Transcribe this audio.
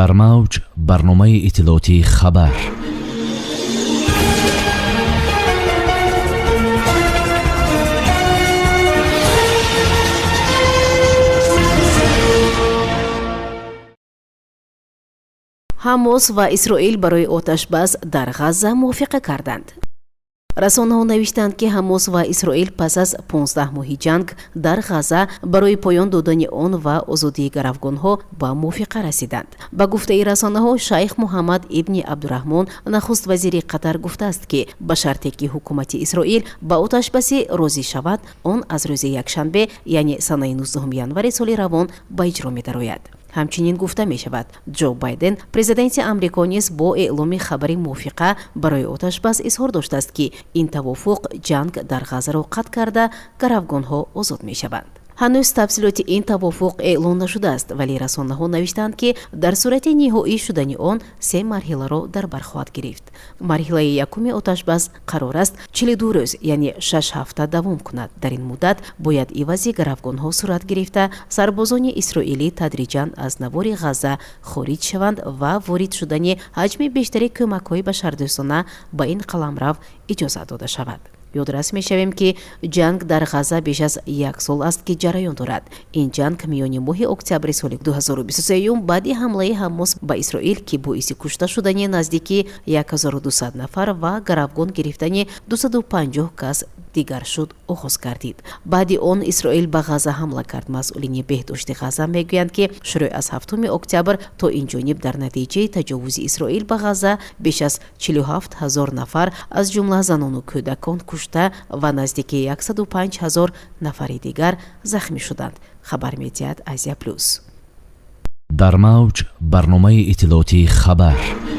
Дар мавҷ барномаи иттилоотии «Хабар». Ҳамос ва Исроил барои оташбас дар Ғазза мувофиқа карданд. Расонаҳо навиштанд, ки Ҳамос ва Исроил пас аз 15 моҳи ҷанг дар Ғазза барои поён додани он ва озодии гаравгонҳо ба мувофиқа расиданд. Ба гуфтаи расонаҳо, шайх Муҳаммад ибни Абдураҳмон, нахуст вазири Қатар, гуфтааст, ки ба шарте ки ҳукумати Исроил ба оташбасӣ розӣ шавад, он аз рӯзи якшанбе, яъне санаи 19 январи соли равон ба иҷро медарояд. Ҳамчунин гуфта мешавад, Ҷо Байден, президенти Амрико, низ бо эъломи хабари мувофиқа барои оташбас изҳор доштааст, ки ин тавофуқ ҷанг дар Ғаззаро қатъ карда, гаравгонҳо озод мешаванд. Ҳанӯз тафсилоти ин тавофуқ эълон нашудааст, вале расонаҳо навиштаанд, ки дар сурати ниҳоӣ шудани он се марҳиларо дар бар хоҳад гирифт. Марҳилаи якуми оташбас қарор аст 42 рӯз, яъне 6 ҳафта давом кунад. Дар ин муддат бояд ивази гаравгонҳо сурат гирифта, сарбозони исроилӣ тадриҷан аз навори Ғазза хориҷ шаванд ва ворид шудани ҳаҷми бештари кӯмакҳои башардӯстона ба ин қаламрав иҷозат дода шавад. Ёдрас мешавем, ки ҷанг дар Ғазза беш аз як сол аст, ки ҷараён дорад. Ин ҷанг миёни моҳи октябри соли 2023, баъди ҳамлаи Ҳамос ба Исроил, ки боиси кушта шудани наздики 1200 нафар ва гаравгон гирифтани 250 кас дигар шуд, оғоз гардид. Баъди он Исроил ба Ғазза ҳамла кард. Масъулини беҳдошти Ғазза мегӯянд, ки шурӯъ аз 7 октябр то ин ҷониб дар натиҷаи таҷовузи Исроил ба Ғазза беш аз 47 ҳазор нафар, аз ҷумла занону кӯдакон, кушта ва наздики 105 ҳазор нафари дигар захмӣ шуданд, хабар медиҳад «Азия Плюс». Дар мавҷ барномаи иттилоотии «Хабар».